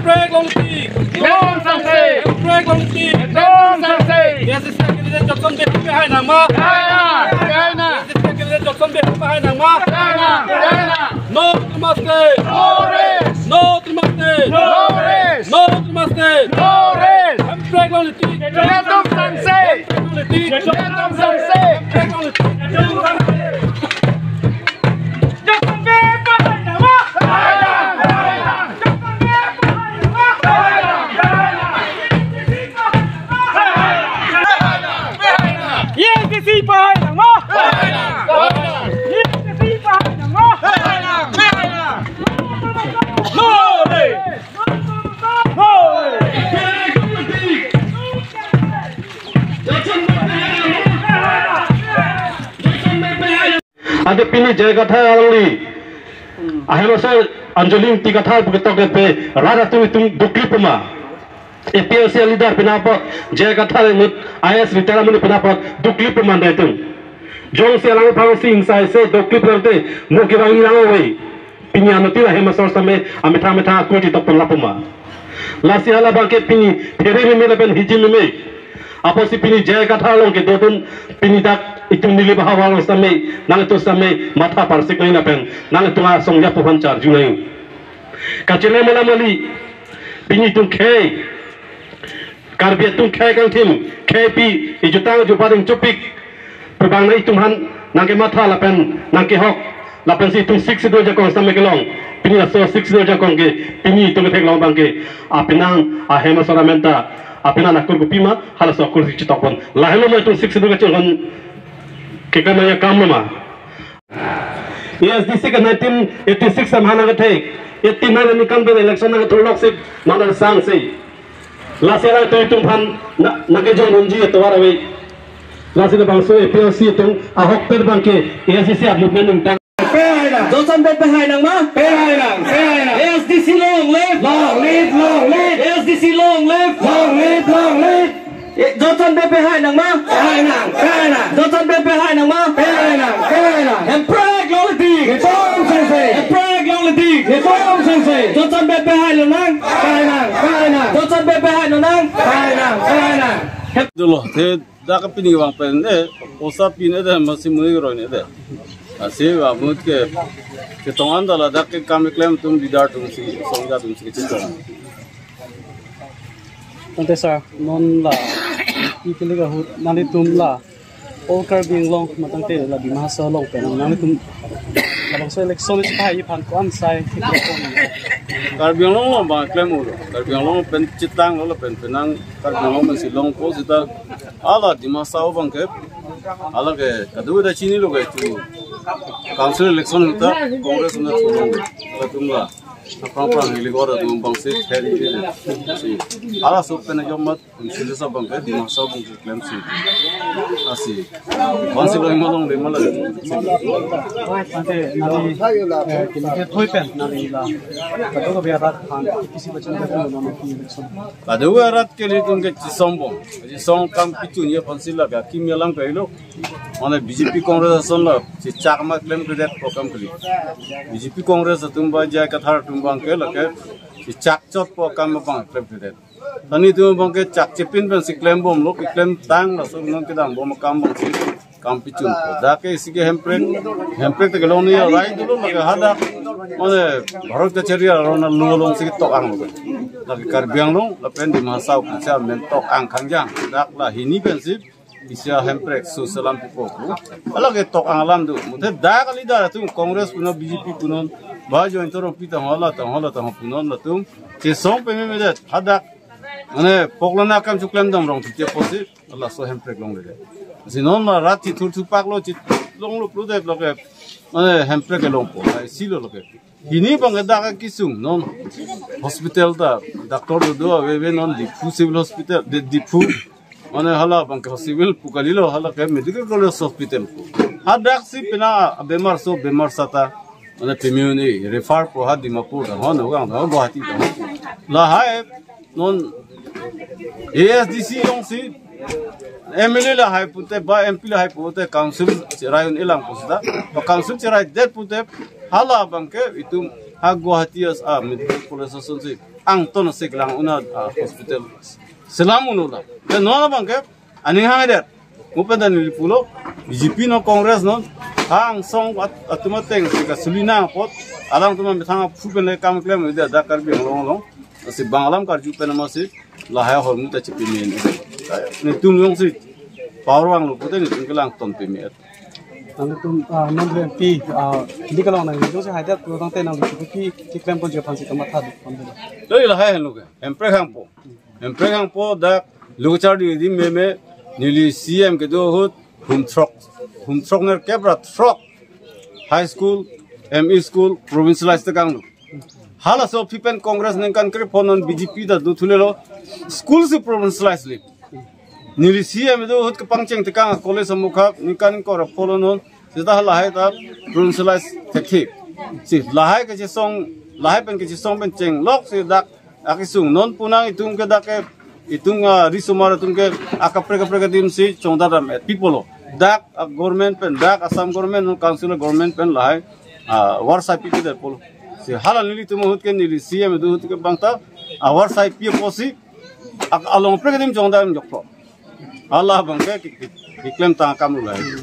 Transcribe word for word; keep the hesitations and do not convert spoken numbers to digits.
Hemprek longle tik. Ekdom sangse. Hemprek longle tik. Ekdom sangse. A S D C candidate Johnson Bey pehai nangma. Pehai nang. Pehai nang. A S D C candidate Johnson Bey pehai nangma. Pehai nang. Pehai nang. No autonomous state. No rest. No autonomous state. No rest. No autonomous state. No rest. Hemprek longle tik. Ekdom sangse. Hemprek longle tik. Ekdom sangse. Hemprek longle tik. A S D C pehai nangma. A S D C pehai nangma. No rest. No rest. Ante pini J I Kathar alangli ahem asor Anjali Ingti Kathar pu ketok kepe rat atum itum dukli puma. A P H L C leader penapot, J I Kathar inut I A S retired amonit penapot dukli puma itum. Jongsi alang aphan si ingsai se dukli puma te mo kevang ilang ove. Pini anuttin ahem asor sitame amethang amethang akur chitok pon lapuma. Lasi hala abangke pini phere meme lapen hiji meme. Apotsi pini J I Kathar along kedodun pini dak itum Nilip ahavar along sitame, nanglitum sitame matha parsik nangji lapen nanglitum asong ya pu aphan charju nangji. Kachele mala mali, pini itum khei, Karbi atum khei kangthim, khei pi, ijutang juparing chupik pu abang nangtum aphan nangkematha lapen nangkehok, lapensi itum Sixth Schedule ajakong sitame kelong. Pini laso Sixth Schedule ajakong ke pini itum ketheklong abangke apenang ahem asor amen ta apenang akur kopima, halaso akur si chitok pon. Lahelo ma itum Sixth Schedule kachingkon kekamaya kam lo ma. A S D C ke nineteen eighty-six amahang nangkethek, eighty-nine aningkan pen election nangkethur lok si mana sangse. Lasi alangtum itum aphan na, nangkejong unji atovar ave. Lasi labangso A P H L C atum ahokpet abangke A S D C a-movement ningtang. Pehai nang. Johnson Bey pehai nangma? Pehai nang, pehai nang. A S D C long live. Long live, long live. A S D C long live. Long live, long live. Eh, Johnson Bey pehai nangma? Pehai nang, pehai nang. Johnson Bey pehai nangma? Pehai nang, pehai nang. Hemprek longle tik. Ekdom sangse. Hemprek longle tik. Ekdom sangse. Johnson Bey pehai lonang? Pehai nang, pehai nang. Johnson Bey pehai lonang? Pehai nang, pehai nang. Dolo, te dak pini vang pen de, posa pini de, masi mui roi ne de. Asi va mut ke, ketong an dala dak ke kam keklem atum leader atum si, songja atum si chetong. Tangte sir, non la, ipili ahut, nanglitum la, all Karbi Anglong, matangte la Dima Hasao along pen, nanglitum, labangso election isi pahai aphan ko-an sai, Karbi Anglong along bang klem ulo, Karbi Anglong pen chitang lo pen penang, Karbi Anglong pen si longpo seta, hala Dima Hasao abangke, hala ke, kadu da chinilo ke tu, council election ta, Congress na tulong, hala atum la. Aphrang aphrang hili gora dum bangsi theri si. Hala so pen ajom mat, council sa abangke, Dima Hasao abangke klem si. Asi. Bangsi lo malong de mala. Ante nali, eh, kini ke thoi pen nali la. Kado ka biara than kisi bachan ka tu nama ki election. Kado ka rat ke litum ke chisom bom. Chisom kam kichun ye bangsi la ka kim yalang kailo. Mane B J P Congress ason lo, chechak ma klemkledet pu kam kali. B J P Congress atum ba J I Kathar atum abangke lake, chechak chotpo akam abang klemkledet. Tani atum abangke chak chepin pensi klem bomlo, keklem tang laso non kedam bom akam abangsi kam pichun. Dak ke isi ke Hemprek, Hemprek te kelong ni rai dulu lake hadak. Mane Bharat kachari arona lu alongsi ketok ang lo. Lake Karbi Anglong, lapen Dima Hasao kacha men tok ang khangjang. Dak la hini pensi, bisa Hemprek so selam pipo pu. Hala ketok ang alam do. Muthe dak leader atum Congress punon B J P punon. Ba join toro pi tang hala tang hala tang punon latum. Chisom pe memedet. Hadak. Mane poklana kam chuklem dam rong tite posi. Hala so Hemprek longle. Si non la rat chithur thupak lo chit longlo prudet lo ke. Mane Hemprek ke longpo. Ai si lo lo ke. Hini abangke dak kesung non hospital ta doctor do do ave ave non Diphu Civil Hospital de Diphu mane hala abangke civil pu kalilo hala ke medical college hospital pu. Hadak si pina bemar so bemar seta mane pemune refer po ha Dimapur ta ho no gang ta Guwahati ta. Lahai non A S D C alongsi M L A lahai pute ba M P lahai pute council cherai un-e lang pusita. Ba council cherai det pute hala abangke itum Ha Guwahati as a medical college asonsi angton asek lang un-e, ah, hospital selam un-e la. Ya non abang ke aning hang adet. Mo pen ta neli pulo B J P non Congress non ha angsong at-, atum ateng si kasuli nang apot alangtum amethang aphu pen le kam klem ida dak Karbi Anglong along. Si bang alam karju pen amatsi lahai ahormu ta chepame. Netum jongsi power vanglo pute netum ke langton pame. Nangtum, ah, non M P, ah, di kalong nangli jongsi haidet pulotangte nangli chukupi keklem ponji aphansi kamatha do, pon do. Jadi lahai henlo ke, Hemprek hangpo. Hemprek hangpo dak lo kacharli adim meme, neli C M kedo ahut, humthrok, humthrok nerkep ra throk high school, M E school, provincialize tekanglo. Halaso aphi pen Congress ningkan krepho non B J P ta do thulelo. School si provincialize le. Neli C M do ahut kepangcheng tekang college amukha ningkan ingkoi ra pho lo non. Seta lahai ta provincialize thekthe. Si lahai kachesong, lahai pen kachesong pen chenglok si dak akesung non pu nang itum ke dak ke itum, ah, risomar atum ke akaprek kaprek adim si chongdam et pipolo. Dak, ah, government pen, dak Assam government, council government pen lahai, ah, award sai pipi det polo. Si hala nelitum ahut ke neli C M do ahut ke bang ta award sai pi apotsi ak-, along prek adim chongdam joklo. Hala abang ke ke-, ke-, keklem tang akam lo lahai.